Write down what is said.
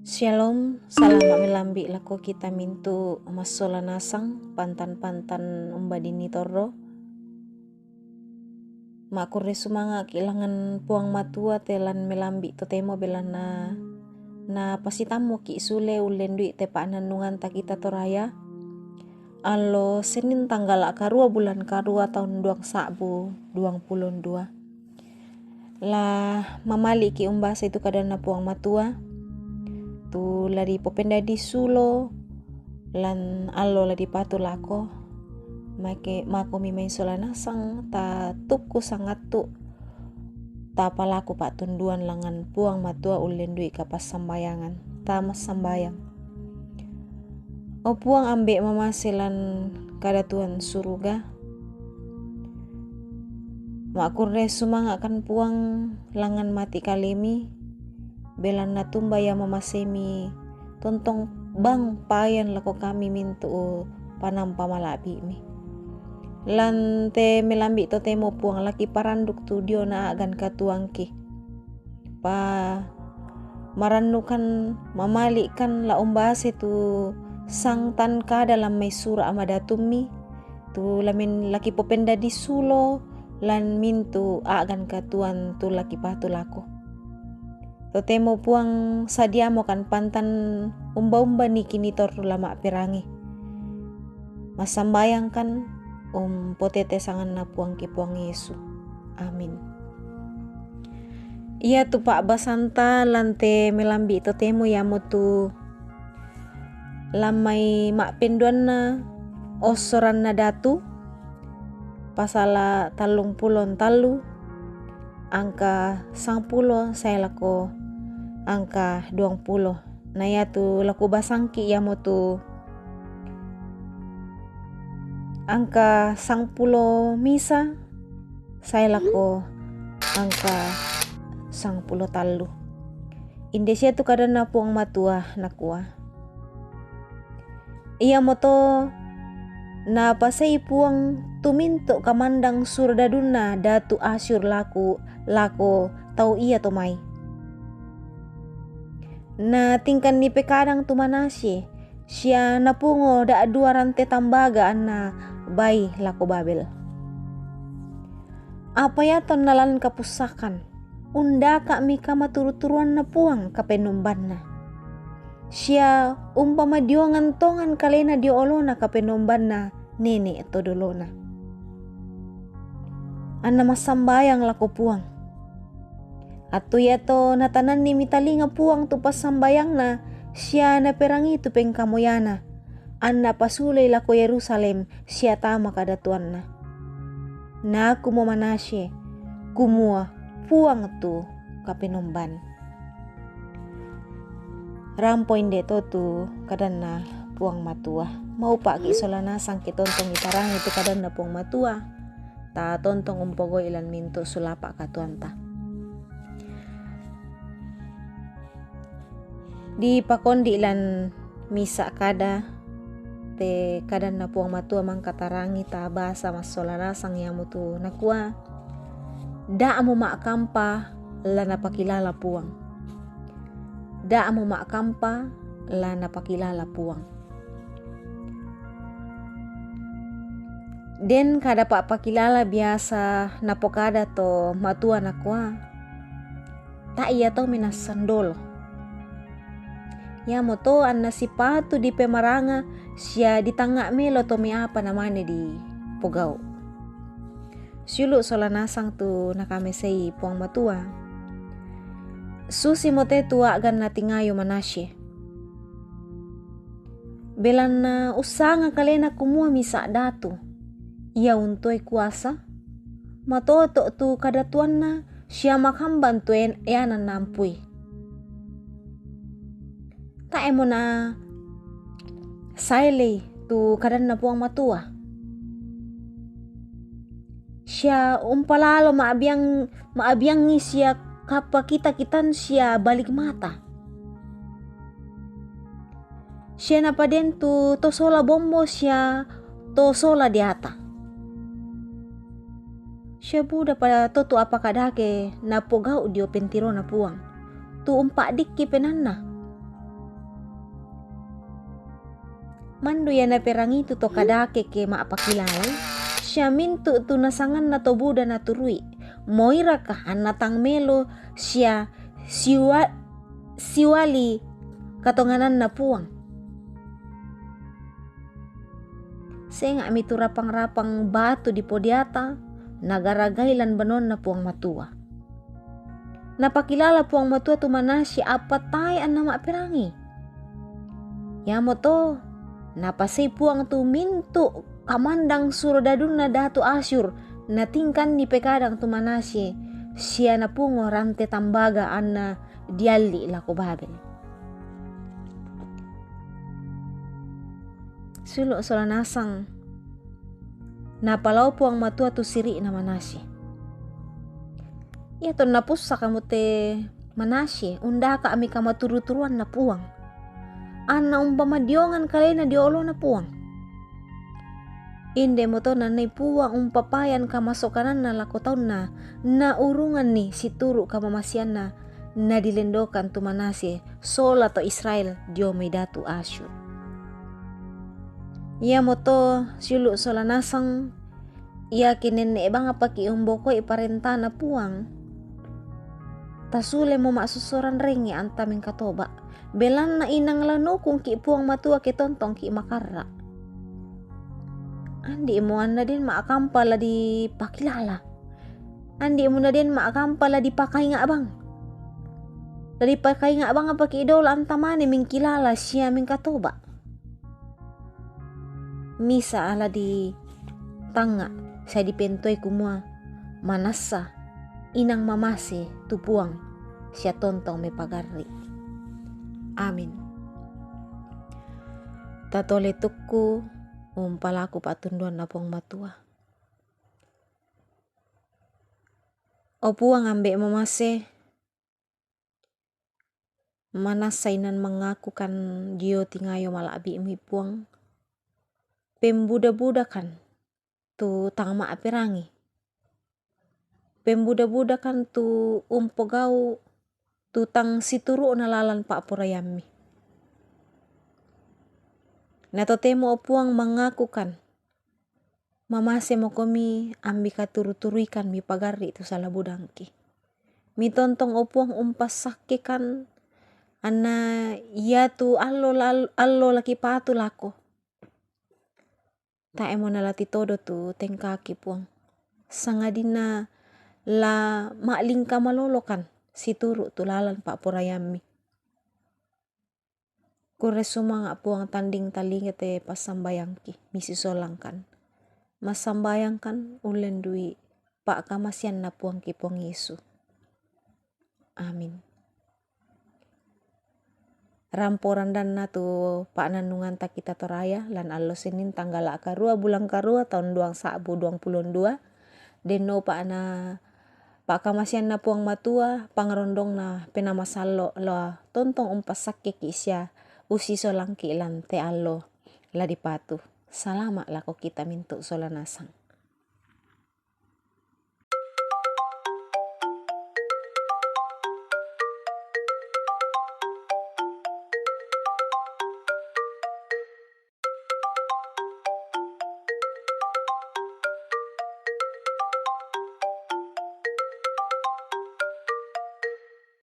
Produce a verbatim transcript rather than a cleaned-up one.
Shalom, salama' melambi' lako kita mintu' massola nasang, pantan-pantan umba dinni torro. Ma'kurre sumanga'ki' langngan Puang Matua te lan melambi' totemo, belanna na pasitammuki' sule ullendui te pa'nannunganta kita Toraya. Allo Senin, tanggala' karua bulan karua taun duang sa'bu duang pulo dua. La mamali'ki' umbasai tu kadanna Puang Matua, tu la dipopendadi sulo lan allo la dipatu lako, make-, makomi mai sola nasang, ta tukku sangattu', ta palaku pa'tunduan langngan Puang Matua ullendui kapassambayangan, ta massambayang. O Puang, Ambe' mamase lan kadatuan suruga, ma'kurre sumanga'kan Puang langngan mati' kalemi, belanna tumba ia mamasemi tontong bang payan lako kami mintu' panampa mala'bi'mi. Lan te melambi' totemo Puang, la kiparanduk tu diona a'gan katuoangki. Pa marannukan, mamali'kan la umbase tu sangtan kada lan mai sura' madatummi, tu la men-, la kipopendadi sulo lan mintu' a'gan katuoan tu la kipatu lako. Totemo Puang, sadiamokan pantan umba-umba niki nitorru la ma'perangi. Massambayangkan, umpotete sanganna Puangki Puang Yesu. Amin. Iatu pa'basanta lan te melambi' totemo iamotu lan mai ma'penduanna ossoranna Datu, pasala' tallung pulo tallu, angka sangpulo sae lako angka duang pulo. Na iatu la kubasangki' iamotu angka sangpulo misa sae lako angka sangpulo tallu. Inde sia tu kadanna Puang Matua, nakua, Iamoto napasei Puang tu mintu' kamandang surodadunna Datu Asyur laku-, lako tau iato mai. Na tingkan nipekadang tu Manasye, sia napungo da'dua rante tambaga anna bai lako Babel. Apa iato anna lan kapussakan, undaka'mi kamaturu-turuanna Puang Kapenombanna, sia umpamadiongan tongan kalena dio olona Kapenombanna nene' to dolona. Anna massambayang lako Puang. Attu iato natanannimi talinga Puang tu passambayangna sia naperangi tu pengkamoyana, anna pasulei lako Yerusalem sia tama kadatuanna. Nakumo Manasye, kumua, Puang tu Kapenomban. Rampo inde to tu kadanna Puang Matua. Maupa'ki' sola nasang ke tontong itarangi tu kadanna Puang Matua, ta tontong umpogau'i lan mintu' sulapa' katuoanta. Dipakondi' lan misa' kada, te kadanna Puang Matua mangka tarangi ta basa massola nasang iamotu nakua, Da'mu ma'kampa la napakilala Puang. Da'mu ma'kampa la napakilala Puang. Den kada pa'pakilala biasa napokada to matua nakua, Ta' ia tau minassan dolo. Iamoto anna sipatu dipemaranga sia ditangnga' melo tommi apa namane dipogau'. Siulu' sola nasang tu nakamesei Puang Matua. Susimo te tu a'gan natingayo Manasye. Belanna ussanga kalena kumua misa' datu, ia untuai kuasa, matoto' tu kadatuanna sia makambang tu en-, eanan nampui. Tae'mo nasaelei tu kadanna Puang Matua. Sia umpalalo ma'biang-, ma'biangngi sia kapakita-kitan sia balik mata. Sia napaden tu to sola bombo sia to sola deata. Sia buda pada to tu apa kadake napogau' dio pentirona Puang, tu umpa'dikki penaanna. Mando ia naperangi tu to kadake ke ma'pakilalai, sia mintu' tu nasanganna to buda naturu'i, moiraka anna tang melo sia siua-, siuali katongananna Puang. Senga'mi tu rapang-rapang batu dipodiata, nagaragai lan banuanna Puang Matua. Napakilala Puang Matua tu Manasye, apa tae' anna ma'perangi. Iamoto napasei Puang tu mintu' kamandang surodadunna datu Asyur, natingkanni pekadang tu Manasye, sia napungo rante tambaga anna dialli' lako Babel. Siulu' sola nasang, napalao Puang Matua tu siri'na Manasye. Ia tonna pussakamo te Manasye, undaka'mi kamaturu-turuanna Puang, anna umpamadiongan kalena dio oloNa Puang. Indemoto nannai Puang umpapayan kamasokananna lako taunna, naurunganni situru' kamamaseanna nadilendokan tu Manasye sola to Israel dio mai datu Asyur. Iamoto siulu' sola nasang, iake nenne' bangpaki' umbokoi parentana Puang, tasulemo ma'sussoran rengnge' anta mengkatoba', belanna inang la nukungki' Puang Matua ke tontongki' makarra'. Andi'mo anna den ma'kampa la dipakilala. Andi'mo na den ma'kampa la dipakainga' bang. La dipakainga' bangpaki' dolo anta mane mengkilala sia mengkatoba'. Misa' la ditangnga' sia dipentoe kumua, manassa inang mamase tu Puang sia tontong mepagarri'. Amin. Tatole tukku umpalaku pa'tunduanna Puang Matua. O Puang, ambe' mamase, manassa inang mangakukan dio tingayo mala'bi'mi Puang, pembuda-budakan tu tang ma'perangi, pembuda-budakan tu umpogau' tu tang situru'na lalan pa'poraiammi. Na totemo, o Puang, mangakukan mamasemokomi ambi katuru-turuikan mipagarri' tu sala budangki. Mitontong, o Puang, umpassakkekan anna iatu allo la-, allo la kipatu lako. Tae'mo nala titodo tu tengkaki, Puang, sangadinna la ma'lingka malolokan situru' tu lalan pa'poraiammi. Kurre sumanga', Puang, tanding talinga te passambayangki, misisolangkan. Massambayangkan ullendui pa'kamaseanna Puangki Puang Yesu. Amin. Rampo randanna tu pa'nannunganta Kitta Toraya lan allo Senin tanggala' karua bulan karua taun duang sa'bu duang pulo dua. Denno upa'na pa'kamaseanna Puang Matua, pangrondongna Penaa Masallo' la tontong umpassakkeki' sia ussisolangki' lan te allo la dipatu. Salama' lako kita mintu' sola nasang.